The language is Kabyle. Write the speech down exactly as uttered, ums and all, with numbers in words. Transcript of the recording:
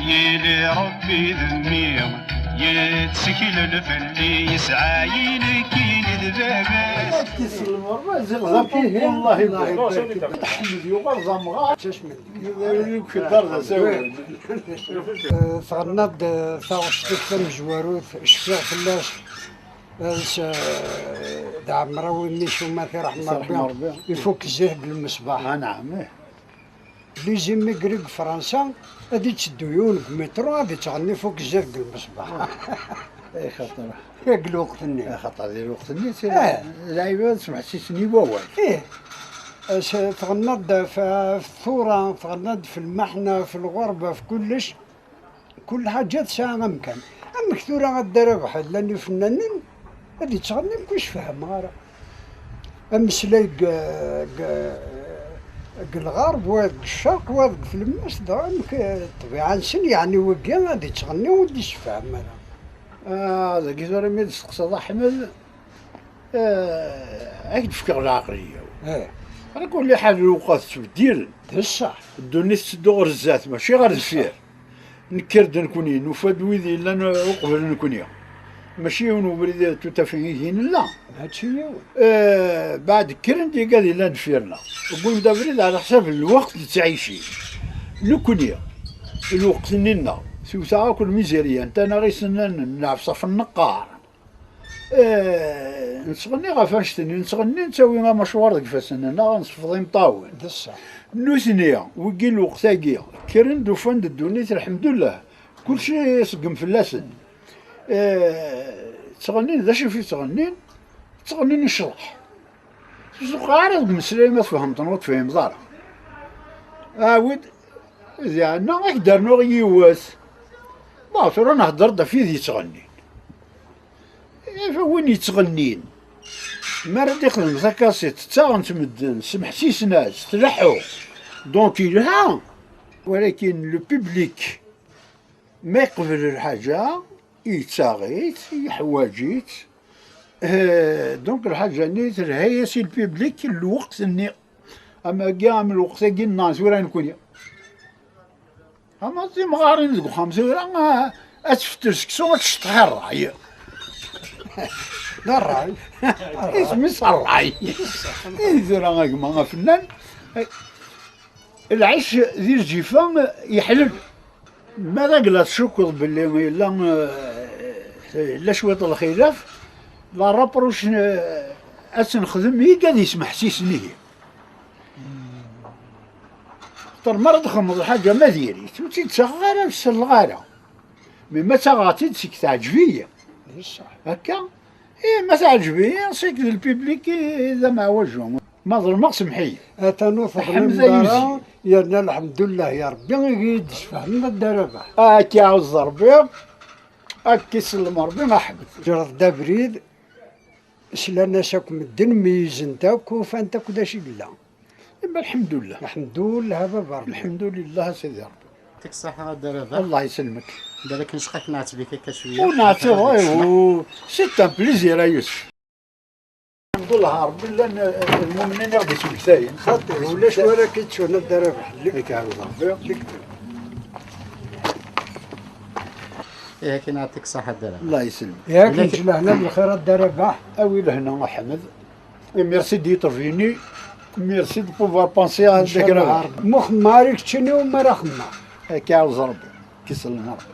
Yili Ṛebbi d mmi, yettseklen fell-i, yesɛa nekkini d baba-s. Ad k-isellem Ṛebbi, ziɣ d apupu, Allah ibarek. Ḥmed yuɣal d amɣar. Tɣenna-d taɣect-ik tamezwarut, cfiɣ fell-as. Ass, eh, d ɛemrawi-nni s umata, iṛḥem Ṛebbi. Ṛebbi. Ifuk zzit deg lmesbaḥ. Ah, naɛam, ih. Les immigrés deg Fransa, ad itteddu yiwen deg lmitṛu, ad ittɣenni ifuk zzit deg lmesbaḥ. Ah. Ay xaṭer. Deg lweqt-nni. Ay xaṭer, di lweqt-nni, si Eh. lɛibad semḥessisen i wawal. Ih. Ass, tɣenna-d f-, f tura, tɣenna-d f lmeḥna, f lɣerba, f kullec. Kul ḥaǧa tesɛa amkan. Amek tura a Dda Rabeḥ, llan ifennanen ad ittɣennin, ur k-ssefhameɣ ara. Ameslay deg, deg, deg lɣerb, wa deg ccerq, wa deg tlemmast, dɣa amek, eh, ṭṭbiɛa-nsen, yeɛni wigi ad ittɣenni ur d-issefham ara. Ah, dagi tura mi d-testeqsaḍ a Ḥmed, eh, ad k-d-fkeɣ leɛqliya-w. Eh. Ala kulli ḥal lewqat ttbeddilen. D ṣṣeḥ. Ddunit tetteddu ɣer zdat, mačči ɣer deffir. Nekker-d nekni, nufa-d wid yellan uqbel nekni. Mačči yiwen ubrid tutafin ihi nella. Mačči yiwen. Eh, baɛd kkren-d igad yellan deffir-nneɣ. Wwin-d abrid ɛla ḥsab n lweqt nettɛici. Nekni, lweqt-nni-nneɣ, tewta akk lmizirya, netta-neɣ isennan n lɛefṣa f nneqqar. Eh, nettɣenni ɣef annect-nni, nettɣenni, nettawi amecwar deg ifassen-nneɣ, nseffeḍ imeṭṭawen. D ṣṣeḥ. Nutni, wigi lweqt-agi, kkren-d, ufan-d ddunit, lḥemdullah, kulci iṣeggem fell-asen. Eh, ttɣennin, d acu i ttɣennin? Ttɣennin i ccḍeḥ. Ur tzuqeɣ ara deg umeslay ma tfehmeḍ neɣ ur tefhimeḍ ara. Awi-d, diɛna ad k-d-rnuɣ yiwet. Bon, tura nhedder-d ɣef wid yettɣennin. Ifa win yettɣennin, mi ara d-ixdem takasiṭ, ttaɣen-tt medden, smeḥsisen-as, tleḥḥu. Donc, yelha. Walakin le public, ma yeqbel lḥaǧa, yettaɣ-itt, yeḥwaǧ-itt. Eh, donc, lḥaǧa-nni telha-yas i le public lweqt-nni. Am agi, am lweqt-agi nneɣ tura nekni. Ama timɣarin deg uxxam tura, ah, ad tfetter seksu, ad tecṭeḥ ṛṛay. D ṛṛay. Isem-is ṛṛay. I tura a gma afennan, lɛic di lǧifa yeḥlel. Ma d agla tcukkeḍ belli yella, eh, yella cwiṭ lxilaf, la rapproche, eh, ad tt-nexdem i igad yesmeḥsisen ihi. Xaṭer mi ara txedmeḍ lḥaǧa ma diri-tt, ur tt-id-ttaɣeɣ ara, ur selleɣ ara. Mi ma ttaɣeɣ-tt-id seg teɛǧeb-iyi. Akka? Ih, ma teɛǧeb-iyi, seg d lpiblik i d ameɛwaju. Ma ḍelmeɣ, semḥ-iyi. Atan ur teḍlimeḍ ara, yerna lḥemdullah ya Rebbi i yi-d-tesfehmeḍ a Dda Rabaḥ. Akka iɛuzz Rebbi, akka isellem Rebbi, a Ḥmed. Ǧreḍ-d abrid, slan-as akk medden, meyyzen-t akk, ufan-t akk d acu i yella. Ima lḥemdullah. Lḥemdullah a baba Rebbi. Lḥemdullah a Sidi Rebbi. Yɛṭik ṣṣeḥḥa a Dda Rabaḥ. Allah yesellmek. Balak necqa-k, nɛetteb-ik akka cwiya. Ur neɛtibeḍ, c'est un plaisir a Yusef. Lḥemdullah Rebbi, llan, eh, lmumnin i ɣ-d-ismektayen. Xaṭi, ulac wara k-ittun a Dda Rabaḥ. Yak ɛawdeɣ. Yak yɛṭik ṣṣeḥḥa a Dda Rabaḥ. Allah yesellmek. Yak lehna d lxir a Dda Rabaḥ. Awi lehna a Ḥmed. Et merci d'être venu. Merci de pouvoir penser à Dda Rabaḥ. Muxemmar i keččini u mara xemmeɣ. Akka iɛuzz Rebbi. Kisel Rebbi.